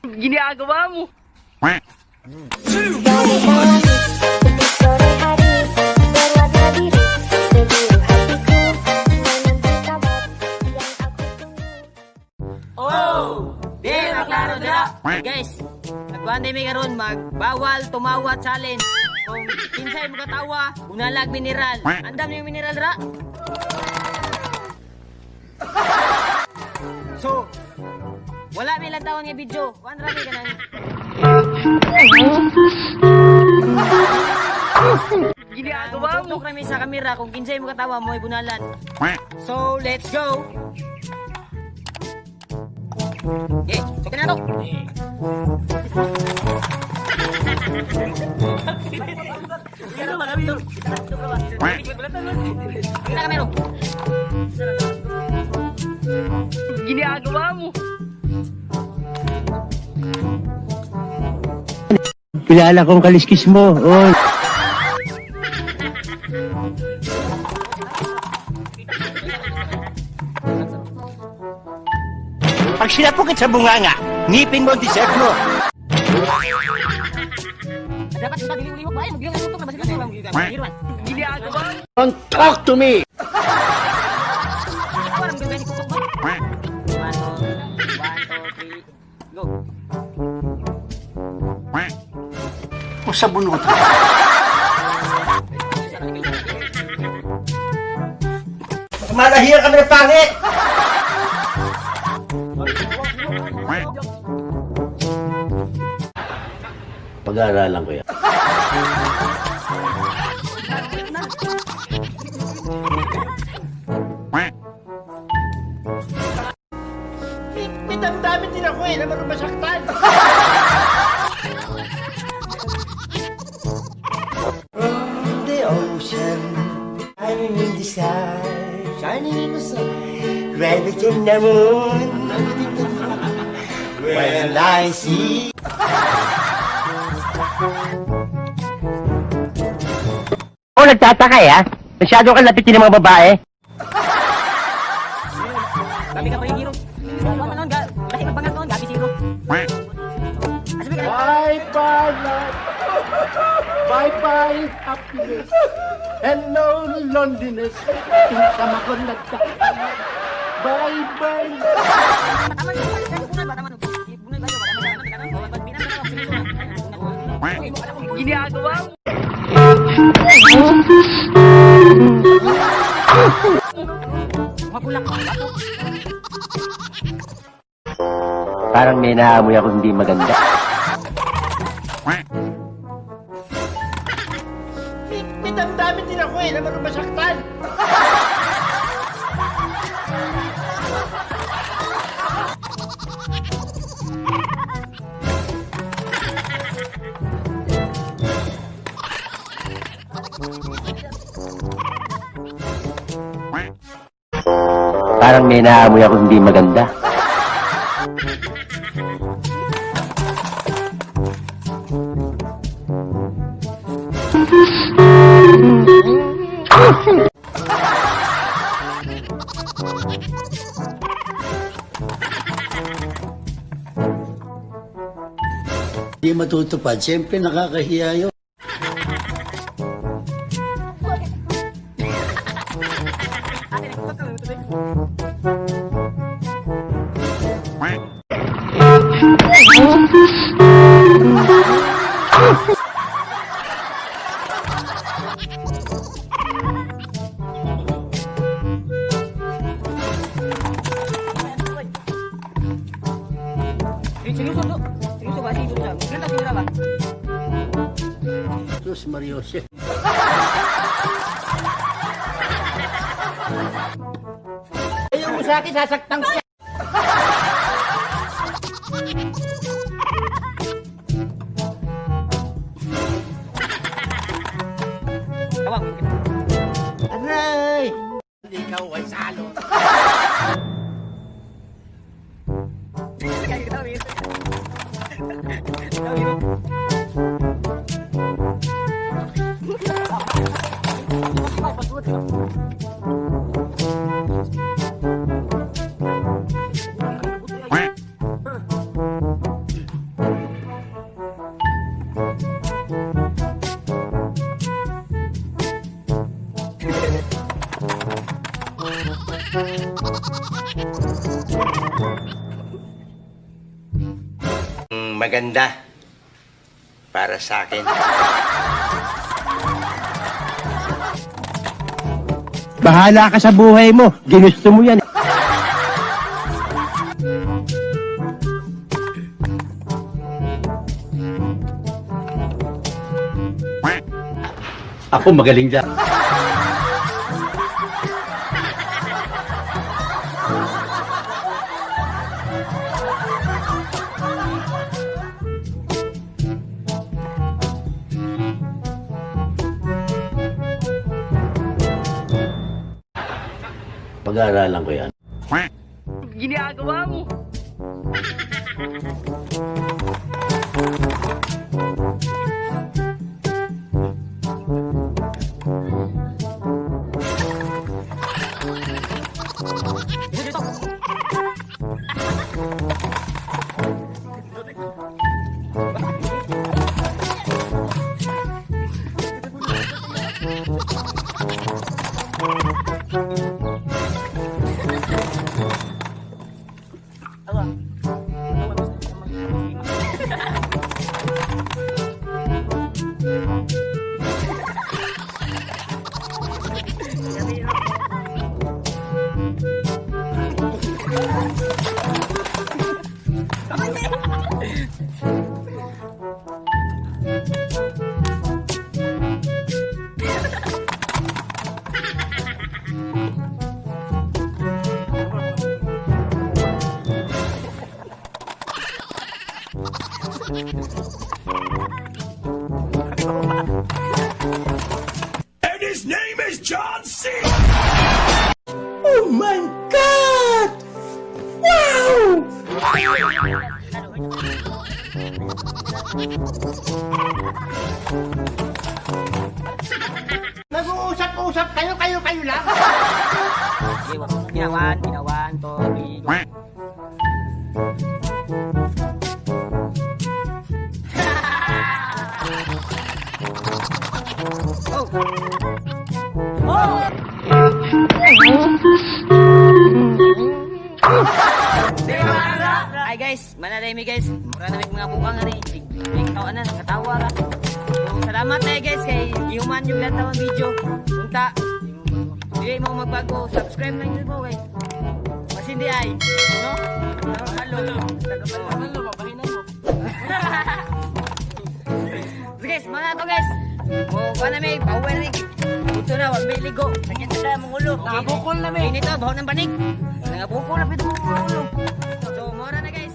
Ginagawa mo. Dari langit, di sore hari, berwarna biru, seluruh hatiku menanti kabar yang aku tunggu. Oh! Di maklaro dira. Guys, nagkuhan mi karon magbawal tumawa challenge. Kung kinsay makatawa, bunalag mineral. Andam yung mineral dira. So, wala mi lantawan nga video. Kuan ra mi kanang Ginagawa mo. Tutok kami sa kamera kung kinsay makatawa mo ay bunalan. So, let's go. Okay, so kinato. Kita kamera. Ginagawa mo. Kilala kong kaliskis mo. Oh. Pag sinapukit sa bunganga, ngipin mo ang dessert mo. Dapat sa dili ulihok ba ay magyung tutok na basta sa mga. Ginagawa mo. Don't talk to me! Parang gagawin ko ba? 1, 2, 1, 2, 3, go. O sa bunot. Malahiya kami ng pangit! Pag-aaralan ko yan. May damdamin din ako eh, naman masaktan. From the ocean, shining in the sky, shining in the sun, gravity in the moon. When I see. Oh, nagtataka eh, ha? Masyado kang lapitin ng mga babae. Gabi ka pa yung hero. Ano nun? Lahi magbangat nun. Gabi zero. Asa ba ka? Bye-bye, love. Bye-bye, happiness. Hello, loneliness. Sama ko nagka. Bye-bye. Tama yun. Bunay ba? Tama nun. Bunay ba? Tama nun. Ginagawa mo. Mapulak. Parang may naamoy ako hindi maganda. May damdamin din ako eh, naman masaktan. Parang may naamoy ako hindi maganda. Hindi matutupad. Siyempre nakakahiya yun. Seryoso to. Seryoso ba? Seryoso ba? Ganda sinira ba? Sus Mariose. Ayaw mo sa akin, sasaktan ko. Tawag. Aray! Ikaw ay salo. Maganda para sa akin. Bahala ka sa buhay mo. Ginusto mo yan. Ako magaling dyan. Pag-aaralan ko yan. Ginagawa mo. Oh my God! Wow! Nag-uusap-usap kayo, kayo, kayo lang. Okay, ginawan, ginawan, 2, 3, go. Oh! Ay guys, manalay mi guys. Mura na may mga bukang ani. Sig tao na nakatawa ra. So, salamat na guys kay gihuman yung lahat ng video. Unta dili mo magbago, subscribe lang yun mo kay. Mas hindi ay, no? Halo. Halo, babahinan mo. So guys, mga to guys. O, kuha na may pauwi na Ito na, wag may ligo. Sakit na mong ulo. Nakabukol na may. Init na, baho ng banig. Nakabukol na pito mong ulo. So, mora na guys.